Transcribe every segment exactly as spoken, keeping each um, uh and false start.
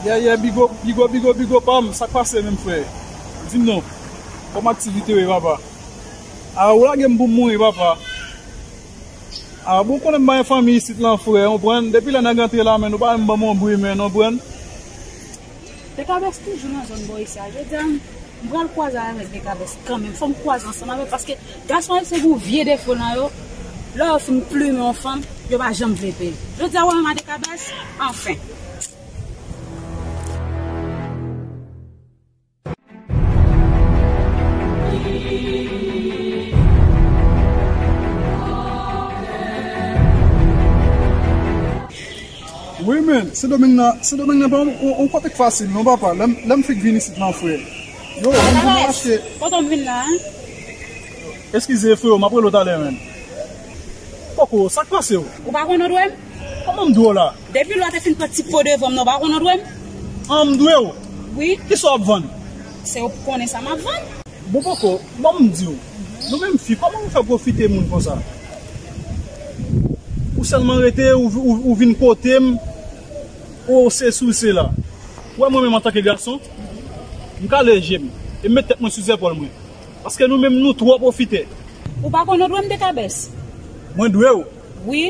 Yeah, yeah, big up, big up, big up, big up, pa m, sa k pase menm, frè? Di m non. Kòman aktivite yo ye, papa? A, ou lage m pou m mouri, papa. A, bon, ou konnen m pa gen fanmi isit lan, frè, ou konprann? Depi lè nèg antre la, men nou pa menm ban m yon bri, men, ou konprann? Dekabès toujou nan zòn bò isi a. Jodi a, m pral kwaze avèk Dekabès kanmenm. Fò m kwaze ansanm avè l, paske gason yo se gon vye defo nan yo. Lè yo fin plimen yon fanm, yo pa janm vle peye. Jodi a, ou wè menm a Dekabès, anfen. Wi, men, Sendomeng nan, Sendomeng nan pa yon, yon, yon kote k fasil, non, papa. Lè m, lè m fèk vin isit lan, frè. Yo, moun vin achte. Kote w vin la, en? Eskize, freo, m ap rele w talè, men. Poko, sa k pase w? Ou pa konn ou dwe m? Kòman m dwe w la? Depi lè w te fin pran ti po devan m nan, ou pa konn ou dwe m? An, m dwe w? Wi. Kisa w ap vann? Se ou k konnen sa m ap vann. Bon, poko, ban m di w. Nou menm fi, kòman nou fè pwofite moun konsa? Ou sèlman rete, ou, ou, ou vin kote m, ou sesi, ou sela. Ou wè mwen menm antanke gason, m kale je m, e m met tèt mwen sou zèpòl mwen. Paske nou menm nou twò pwofitè. Ou pa konn ou dwe m Dekabès? Mwen dwe w? Wi.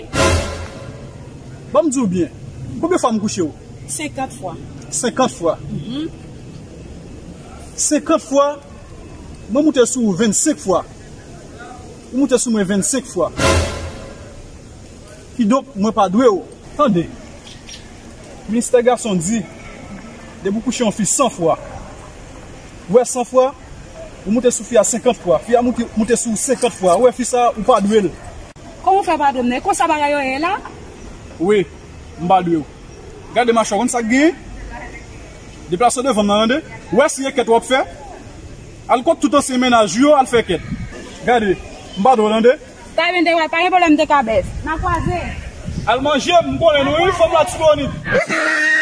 Ban m di w byen. Konbyen fwa m kouche w? Senkant fwa. Senkant fwa? Mhm. Senkant fwa? Mwen moute sou ou vennsenk fwa. Ou moute sou mwen vennsenk fwa. Kidonk, mwen pa dwe w. Tande. Ministè gason di, depi w kouche yon fi san fwa, ou wè san fwa, ou moute sou fi a senkant fwa, fi a moute, moute sou ou senkant fwa, ou wè fi sa, ou pa dwe l. Kòman w fè pa dwe m nan? E konsa bagay yo ye la? Wi, m pa dwe w. Gade machwa, konn sa k genyen? Deplase w devan m nan, tande? Ou wè si e kèt w ap fè? Al kot tout ansyen mennaj ou yo, al fè kèt. Gade, m pa dwe w, tande? Taben de wè, pa gen pwoblèm Dekabès. N a kwaze. Al manje, m konnen nou, wi, fanm Latibonit.